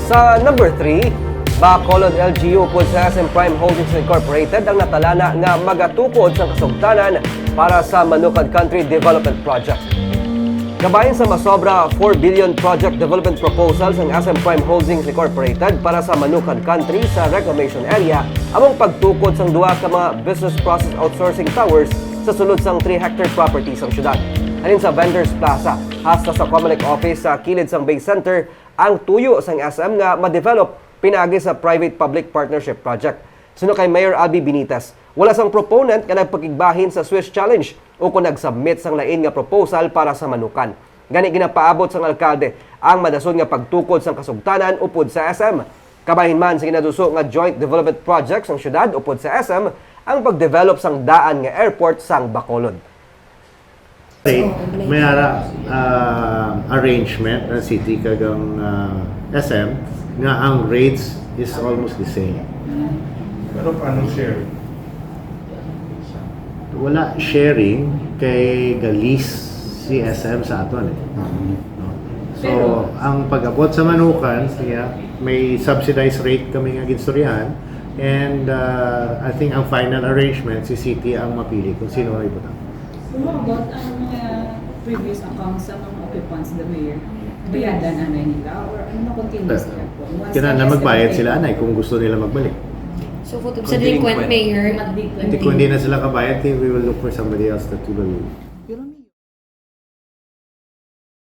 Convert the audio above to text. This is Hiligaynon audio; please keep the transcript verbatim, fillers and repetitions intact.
Sa number three, Bacolod L G U upod sa S M Prime Holdings Incorporated ang natalana nga magatukod sang kasugtanan para sa Manukan Country Development Project. Kabahin sa masobra four billion project development proposal sang S M Prime Holdings Incorporated para sa Manukan Country sa Reclamation Area, among pagtukod sang duha ka mga business process outsourcing towers sa sulod sang three hectare property sang syudad. Halin sa Vendors Plaza hasta sa Comelec office sa kilid sang Bay Center, ang tuyo sang S M nga ma-develop pinaagi sa private-public partnership project. Suno kay Mayor Albee Benitez, wala sang proponent nga nagpakigbahin sa Swiss Challenge ukon nag-submit sang lain nga proposal para sa Manukan. Gani, ginapaabot sang alkalde ang madason nga pagtukod sang kasugtanan upod sa S M. Kabahin man sa ginaduso nga joint development project sang syudad upod sa S M ang pagdevelop sang daan nga airport sang Bacolod. May ara ah, arrangement ng city kag ang ah, S M nga ang rates is almost the same. Pero paano share? Wala sharing kay ga-lease si S M sa aton eh. No? So, ang pag-abot sa Manukan, yeah, may subsidized rate kami nga ginstoryahan, and uh, I think ang final arrangement si city ang mapili kung sino ang ibutang. Pero about ang mga previous accounts sa mga occupants, the mayor, bayadan anay nila or ano na continuous nga po? Once Kailangan na na-, magbayad sila anay kung gusto nila magbalik. So, kung Kung sa delinquent delinquent. mayor, Mag-delinquent. Kung hindi na sila kabayad, then we will look for somebody else that will. Pero